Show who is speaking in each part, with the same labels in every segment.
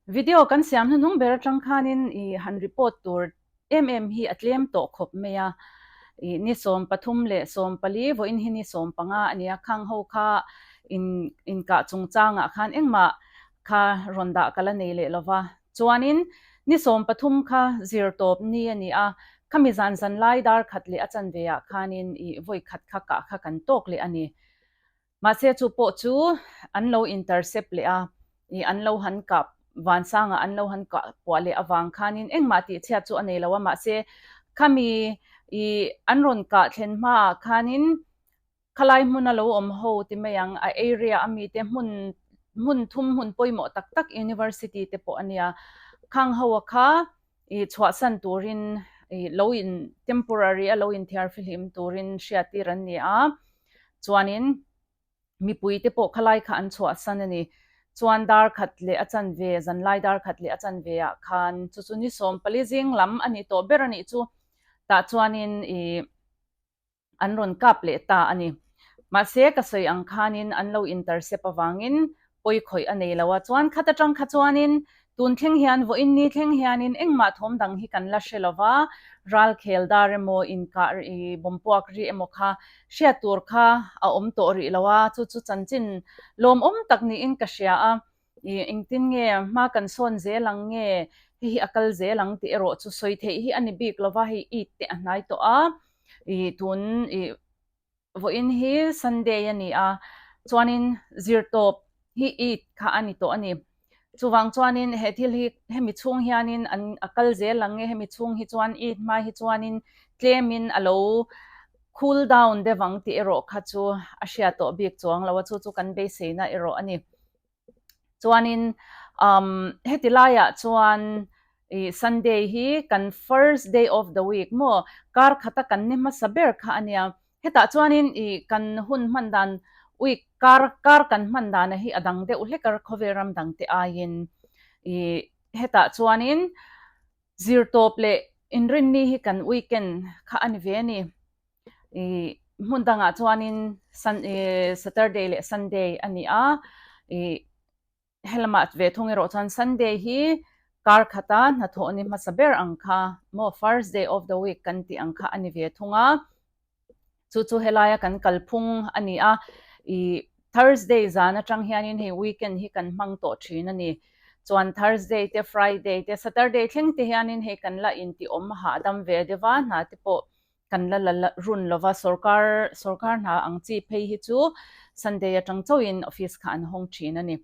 Speaker 1: Video kan siam hnuhnung ber atang khanin i han report tur em em hi a tlem tawh khawp mai a, i ni 13 leh 14 vawiin hi ni 15 a nia, khang ho kha in inkah chungchangah khan engmah kha rawn dah ka la nei leh lova, chuanin ni 13 kha zir tawp ni a ni a, khami zan zan lai dar khat leh a chanve ah khanin i vawi khat kha kah kha kan tawk leh a ni. Mahse chu pawh chu an lo intercept leh a, ih an lo han kap vansangah an lo han kah puah leh avang khanin engmah tihchhiat chu a nei lo a, mahse khami ih an rawn kah thlen hmaah khanin khalai hmuna lo awm ho ti mai ang, a area a mite hmun hmun thum hmun pawimawh tak tak university te pawh a nia, khang ho a kha ih chhuahsan turin ih lo in temporary a lo inthiar fihlim turin hriattir an ni a, chuanin mipui te pawh khalai kha an chhuahsan a ni. Chuan dar khat leh a chanve, zanlai dar khat leh a chanve ah khan chu chu ni 14 zing lam a ni tawh ber a nih chu, tah chuanin ih an rawn kap leh ta a ni. Mahse ka sawi ang khanin an lo intercept avangin pawi khawih a nei lo a, chuan khat atang kha chuanin tun thleng hian vawiin ni thleng hianin engmah thawm dang hi kan la hre lo va, ralkhel dar emaw inkah ri bawmpuak ri emaw kha hriat tur kha a awm tawh rih lo a, chu chu chanchin lawmawm tak niin ka hria a, ih engtin nge hma kan sawn zel ang nge hei hi a kal zel ang tih erawh chu sawi theih hi a ni bik lo va, hei it te a hnai tawh a, ih tun ih. Vawiin hi Sunday a ni a, chuanin zirtawp hi Eid kha a ni tawh a ni. Chuvang chuanin he thil hi hemi chhung hianin an a kal zel ang nge, hemi chhung hi chuan Eid hma hi chuanin tlemin a lo cool down deuh ang tih erawh kha chu a hriat tawh bik chuang lo a, chu chu kan beiseina erawh a ni. Chuanin umm heti laiah chuan ih Sunday hi kan first day of the week maw kar khata kan ni hmasa ber kha a nia. Hetah chuanin ih kan hun hman dan week kar kar kan hman dana hi a dang deuh hlek a khawvel ram dang te aiin ih hetah chuanin zirtawp leh inrinni hi kan weekend kha a ni ve a ni. Ih hmun dangah chuanin sun ih Saturday leh Sunday a ni a, ih helamah ve thung erawh chuan Sunday hi kar khata hnathawh ni hmasa ber ang kha maw first day of the week kan tih ang kha a ni ve thung a, chu chu helaia kan kalphung a ni a, ih Thursday zan atang hianin hei weekend hi kan hmang tawh thin a ni. Chuan Thursday te Friday te Saturday thleng te hianin hei kan la intih awm hahdam ve deuh a, hna te pawh kan la la run lova sorkar sorkar hna ang chi phei hi chu Sunday atang chauhin office kha an hawng thin a ni.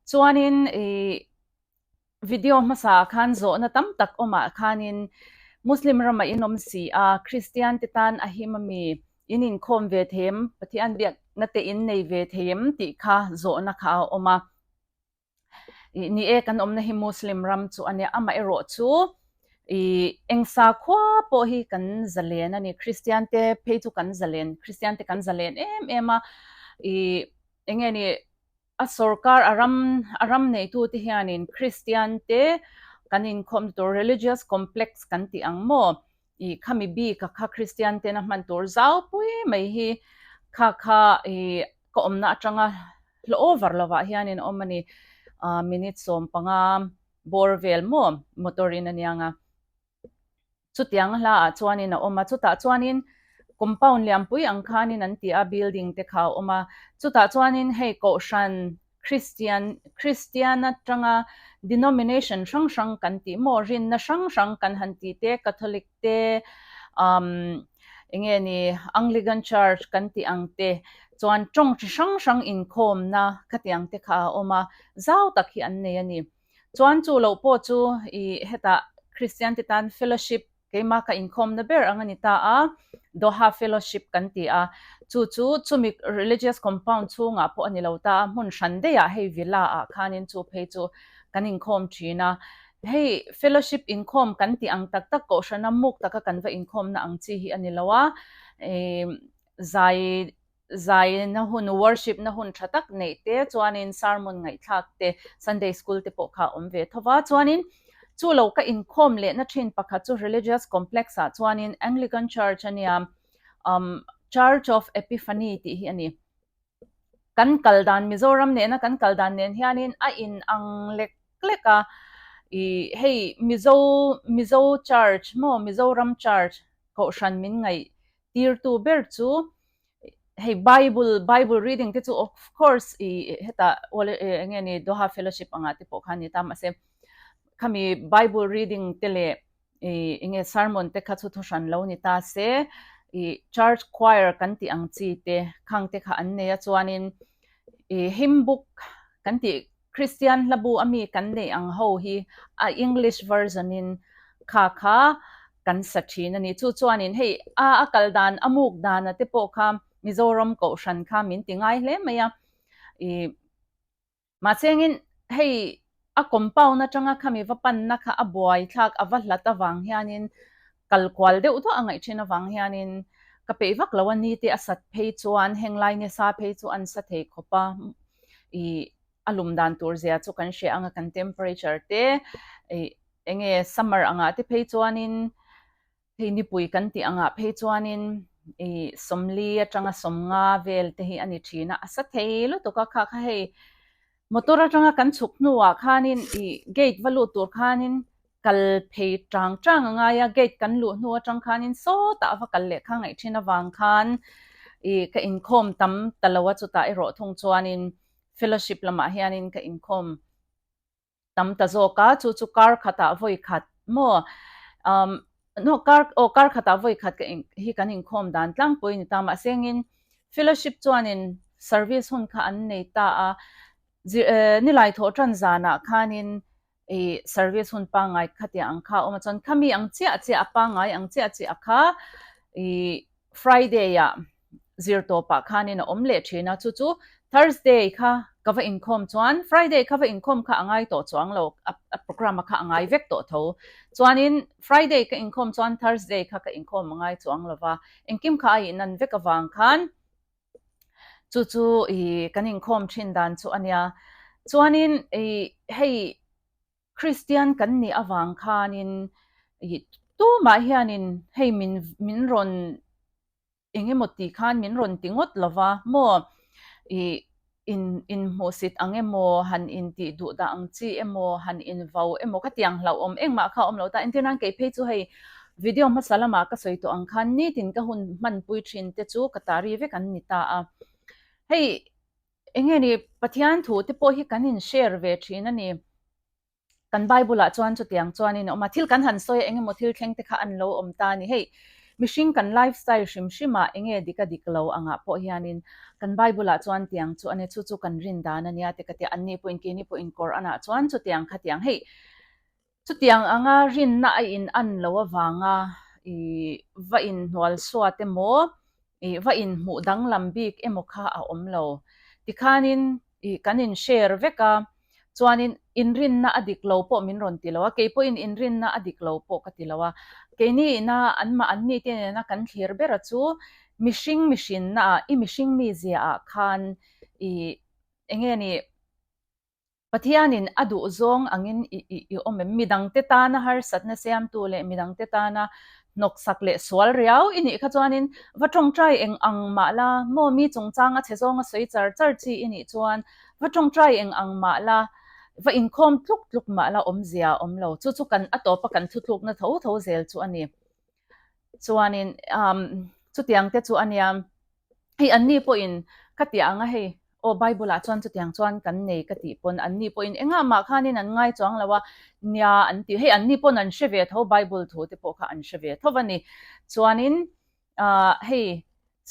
Speaker 1: Chuanin ih video hmasa ah khan zawhna tam tak awmah khanin Muslim ramah in awm si a, Christian te tan a him ami in inkhawm ve thei em, Pathian biakna te in nei ve thei em tih kha zawhna kha a awm a. Ih ni e kan awmna hi Muslim ram chu a nia, amaherawh chu ih eng sakhua pawh hi kan zalen a ni, Christian te phei chu kan zalen, Christian te kan zalen em em a, ih eng nge ni a sorkar a ram a ram neitu te hianin Christian te kan inkhawm tur religious complex kan tih ang maw ih khami bik a kha Christian tena hman tur zau pui mai hi kha kha ih ka awmna atanga hlawh over lovah hianin a awm a ni. Ahh minute 15 bawr vel maw motor in a niang a, chutiang hla ah chuanin a awm a, chutah chuanin compound lianpui ang khanin an ti a building te kha a awm a, chutah chuanin hei kohhran Christian Christian atanga denomination hrang hrang kan tih maw rinna hrang hrang kan han tih te Catholic te umm eng nge ni Anglican Church kan tih ang te chuan tawng chi hrang hrang inkhawmna khatiang te kha a awm a, zau tak hi an nei a ni. Chuan chu loh pawh chu ih hetah Christian te tan fellowship Keimah ka inkhawmna ber ang a ni ta a, Doha Fellowship kan ti a, chu chu chumi religious compound chhungah pawh a ni lo ta a, hmun hran daihah hei villa ah khanin chu phei chu kan inkhawm thin a. Hei fellowship inkhawm kan tih ang tak tak kohhrana muk taka kan va inkhawmna ang chi hi a ni lo a, zai Zaina hun, worship na hun tha tak neih te, chuanin sermon ngaihthlak te, Sunday school te pawh kha a awm ve tho va. Chuanin chu lo ka inkhawm lehna thin pakhat chu religious complex ah chuanin Anglican Church a nia, um Church of Epiphany tih hi a ni. Kan kal dan, Mizoram nena kan kal dan nen hianin a in ang lek. lek a, ih hei Mizo Mizo Church maw Mizoram Church kohhran min ngaih tirtu ber chu hei Bible Bible reading te chu of course ih hetah eng nge ni Doha Fellowship angah te pawh khan a ni ta mahse khami Bible reading te leh ih eng nge sermon te kha chu thu hran lo ni ta se ih church choir kan tih ang chi te khang te kha an nei a chuanin ih hymn book kan tih Kristian hlabu a mi kan neih ang ho hi a English version in kha kha kan sa thin a ni. Chu chuanin hei a a kal dan a muk dan a te pawh kha Mizoram kohhran kha min ti ngai hle mai a. Ih mahsengin hei a compound atanga khami va panna kha a buai thlak a va hlat avang hianin kal kual deuh duah a ngaih thin avang hianin ka peih vak lo a ni te a sat phei chuan heng lai nisa phei chu an sa thei khawp a. Ih a lum dan tur zia chu kan hria ang a kan temperature te ih eng nge summer angah te phei chuanin hei nipui kan tih angah phei chuanin ih sawmli atanga sawmnga vel te hi a ni thin a a sa thei lutuk a kha kha hei motor atanga kan chhuk hnuah khanin ih gate va lut tur khanin kal phei tang tang a ngai a gate kan luh hnu atang khanin sawtah a va kal leh kha ngaih thin avang khan ih ka inkhawm tam ta lo a chutah erawh thung chuanin fellowship lamah hianin ka inkhawm tam ta zawk a, chu chu kar khatah vawi khat maw um no kar aw kar khatah vawi khat ka in hi kan inkhawm dan tlangpui a ni ta mahse engin fellowship chuanin service hun kha an nei ta a zir eh nilai thawh tan zanah khanin ih service hun pangngai khatiang ang kha a awm a chuan khami ang chiah chiah a pangngai ang chiah chiah kha ih Friday ah zir tawpah khanin a awm leh thin a, chu chu Thursday kha ka va inkhawm chuan Friday kha va inkhawm kha a ngai tawh chuang lo, a programme a kha a ngai vek tawh tho. Chuanin Friday ka inkhawm chuan Thursday kha ka inkhawm a ngai chuang lo va, engkim kha a inan vek avang khan chu chu ih kan inkhawm thin dan chu a nia. Chuanin ih hei Kristian kan nih avang khanin ih tumah hianin hei min min rawn eng emaw tih khan min rawn ti ngawt lo va maw ih in inhmuhsit ang emaw han intih duh dah ang chi emaw han invau emaw khatiang hlauhawm engmah kha a awm lo ta entir nan kei phei chu hei video hmasa lamah ka sawi tawh ang khan nitin ka hun hmanpui thin te chu ka tari vek an ni ta a hei Eng nge ni, Pathian thu te pawh hi kan in share ve thin a ni. Kan Bible ah chuan chutiang chuanin a awm a, thil kan han sawi a eng emaw thil thleng te kha an lo awm ta a ni. Hei, mihring kan life style hrim hrim ah eng nge dik a dik lo angah pawh hianin kan Bible ah chuan tiang chu a ni, chu chu kan rin dan a nia ti ka ti a, anni pawhin keini pawhin Quran ah chuan chutiang khatiang hei Chutiang anga rinna a in an lo avanga i va inhnual suat emaw, i va inhmuh danglam bik emaw kha a awm lo. Tikhanin i kan in share vek a, chuanin inrinna a dik lo pawh min rawn ti lo a, kei pawhin inrinna a dik lo pawh ka ti lo a. Keini ina anmah anni te nena kan thlir bera chu mihring mihrinna ah, i mihring mizia ah khan i enge ni, Pathianin a duh zawng angin i i awm em? Midangte tana harsatna siamtu leh midangte tana hnawksak leh sual riau i nih kha chuanin va tawngtai eng ang mah la maw? Mi chungchang a chhe zawnga sawi char char chi i nih chuan va tawngtai eng ang mah la, va inkhawm tluk tluk mah la awmzia a awm lo. Chu chu kan a tawpa kan thutlukna tho tho zel chu a ni. Chuanin umm chutiang te chu a nia. Hei anni pawhin ka tih ang a hei aw Bible ah chuan chutiang chuan kan nei ka tih pawn anni pawhin engah mah khanin an ngai chuang lo a nia an ti hei anni pawn an hre ve tho Bible thu te pawh kha an hre ve tho a ni chuanin ah hei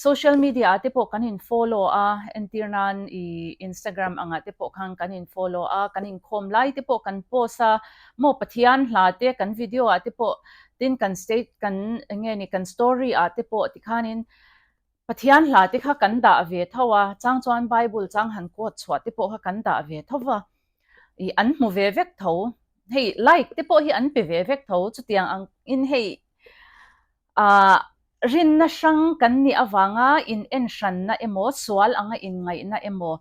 Speaker 1: social media ah te pawh kan in follow a entir nan ih Instagram angah te pawh khan kan in follow a kan inkhawm lai te pawh kan post a maw Pathian hla te kan video ah te pawh tin kan state kan eng nge ni kan story ah te pawh tikhanin Pathian hla te kha kan dah ve tho a, chang chuan Bible chang han quote chhuah te pawh kha kan dah ve tho va, ih an hmu ve vek tho, hei like te pawh hi an pe ve vek tho, chutiang ang in hei ah rinna hrang kan nih avanga in en hranna emaw sual anga inngaihna emaw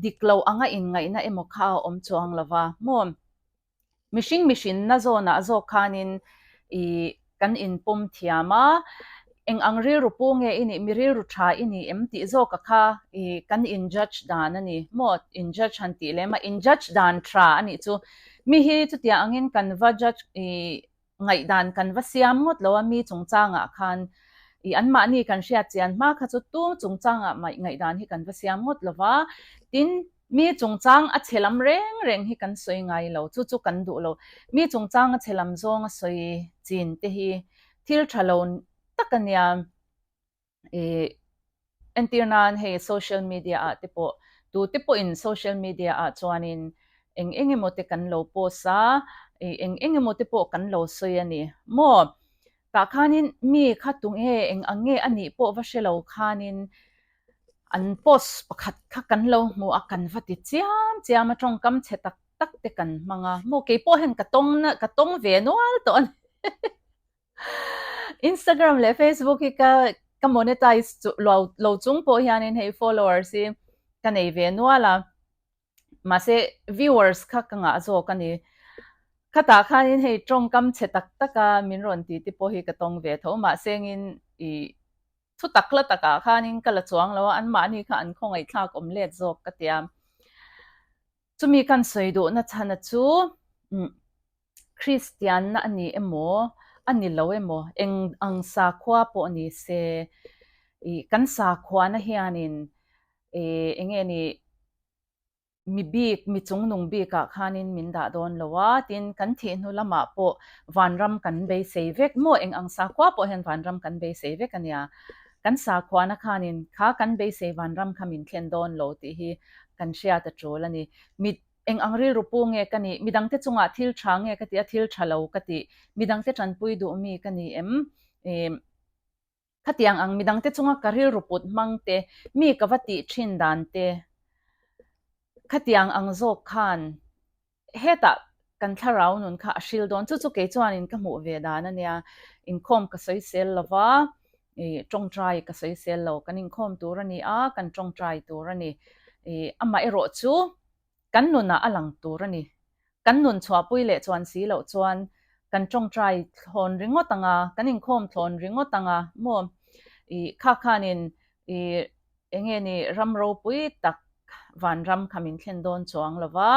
Speaker 1: dik lo anga inngaihna emaw kha a awm chuang lo va maw. Mihring mihrinna zawnah zawk khanin ih kan inpawm thiam a, eng ang rilru pu nge i nih, mi rilru tha i ni em tih zawka kha ih kan in judge dan a ni maw, in judge han tih lem a, in judge dan tha a nih chu. Mi hi chutiang angin kan va judge ih ngaihdan kan va siam ngawt lo a, mi chungchangah khan ih anmahni kan hriat chian hma kha chu tu chungchangah mah ngaihdan hi kan va siam ngawt lo va, tin mi chungchang a chhe lam reng reng hi kan sawi ngai lo, chu chu kan duh lo. Mi chungchang a chhe lam zawng a sawi chin te hi thil tha lo tak a nia. Ih entir nan hei social media ah te pawh tu te pawhin social media ah chuanin eng eng emaw te kan lo post a, ih eng eng emaw te pawh kan lo sawi a ni maw? Tah khanin mi kha tunge eng ang nge a nih pawh va hre lo khanin an post pakhat kha kan lo hmu a, kan va ti chiam chiam a, tawngkam chhe tak tak te kan hmang a maw? Keipawh hian ka tawng na ka tawng ve nual tawh a ni. Instagram leh Facebook hi ka ka monetize chu lo lo chung pawh hianin hei followers hi ka nei ve nual a, mahse viewers kha ka ngah zawk a ni. Khatah khanin hei tawngkam chhe tak tak a min rawn ti te pawh hi ka tawng ve tho mahse engin ih thu tak la takah khanin ka la chuang lo a, anmahni kha an khawngaihthlak awm let zawk ka tia. Chumi kan sawi duhna chhana chu umm Kristianna a ni emaw, a ni lo emaw, eng ang sakhua pawh ni se, ih kan sakhuana hianin ih eng nge ni mi bik, mi chungnung bikah khanin min dah dawn lo a, tin kan thih hnu lamah pawh vanram kan beisei vek maw, eng ang sakhua pawh hian vanram kan beisei vek a nia. Kan sakhuana khanin kha kan beisei vanram kha min thlen dawn lo tih hi kan hriat a tul a ni. Mi Eng ang rilru pu nge ka nih? Midangte chungah thil tha nge ka tih a, thil tha lo ka tih? Midangte tanpui duh mi ka ni em? Ih, khatiang ang midangte chunga ka rilru put hmang te, mi ka va tih thin dan te, khatiang ang zawk khan hetah kan thlarau nun kha a hril dawn. Chu chu kei chuanin ka hmuh ve dan a nia. Inkhawm ka sawisel lo va, ih, tawngtai ka sawisel lo. Kan inkhawm tur a ni a, kan tawngtai tur a ni. Ih, amaherawh chu Kan nunah a lang tur a ni. Kan nun chhuahpui leh chuan si loh chuan kan tawngtai thlawn ringawt ang a, kan inkhawm thlawn ringawt ang a maw? Ih, kha khanin ih eng nge ni ram ropui tak vanram kha min thlen dawn chuang lo va,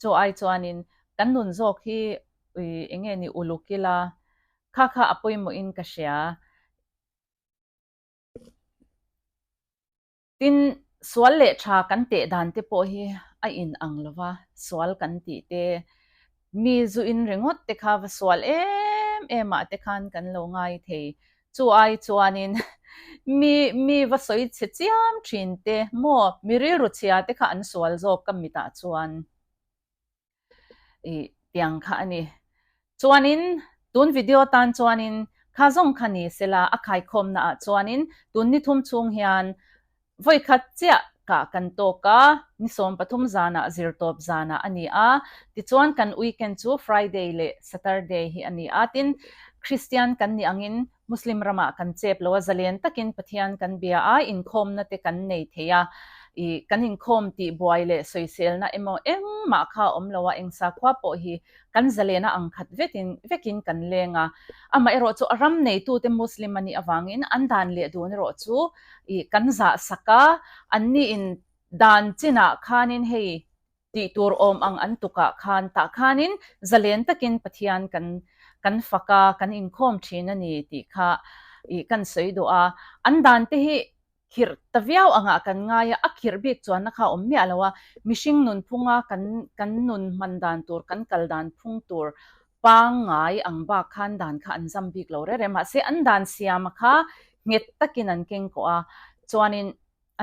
Speaker 1: chu ai chuanin kan nun zawk hi ih eng nge ni uluk ila, kha kha a pawimawhin ka hria. Tin, sual leh tha kan teh dan te pawh hi a in ang lo va, sual kan tih te, mi zu in ringawt te kha va sual em em ah te khan kan lo ngai thei. Chu ai chuanin mi mi va sawi chhe chiam thin te maw, mi rilru chhia te kha an sual zawk ka mitah chuan. Ih tiang kha a ni. Chuanin tun video tan chuanin kha zawng kha ni sela a khaikhawmna ah chuanin tun ni thum chhung hian vawi khat chiah kah kan tawk a, ni 13 zanah zirtawp zanah a ni a, tichuan kan weekend chu Friday leh Saturday hi a ni a, tin Christian kan nih angin Muslim ramah kan chep lo a, zalen takin Pathian kan bia a, inkhawmna te kan nei thei a, ih kan inkhawm tih buai leh sawiselna emaw engmah kha a awm lo a, eng sakhua pawh hi kan zalena ang khat vetin vekin kan leng a, amaherawh chu a ram neitute Muslim a nih avangin an dan leh dun erawh chu ih kan zah sak a, anni in dan chinah khanin hei tih tur awm ang an tukah khan tah khanin zalen takin Pathian kan kan fak a, kan inkhawm thin a ni tih kha ih kan sawi duh a, an dan te hi khirh ta viau angah kan ngai a, a khirh bik chuanna kha a awm miah lo a, mihring nunphunga kan kan nun hman dan tur, kan kal dan phung tur pangngai ang bak khan dan kha an zam bik lo reng reng, mahse an dan siama kha nghet takin an keng kawh a, chuanin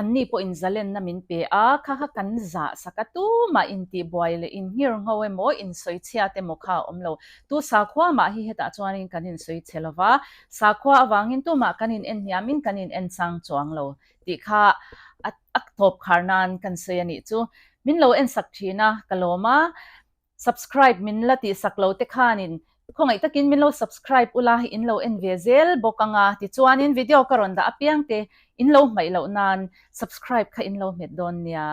Speaker 1: Anni pawhin zalenna min pe a, kha kha kan zah sak a, tumah intihbuai leh inngir ngho emaw, insawichhiat emaw kha a awm lo. Tu sakhua mah hi hetah chuanin kan insawichhe lo va, sakhua avangin tumah kan in en hniamin kan in en chang chuang lo tih kha a tawp khar nan kan sawi a nih chu. Min lo en sak thin a, ka lawm a. Subscribe min la tih sak lo te khanin khawngaih takin min lo subscribe ula in lo en ve zel bawk anga tichuanin video ka rawn dah apiang te in lo hmaih loh nan subscribe kha in lo hmet dawn nia.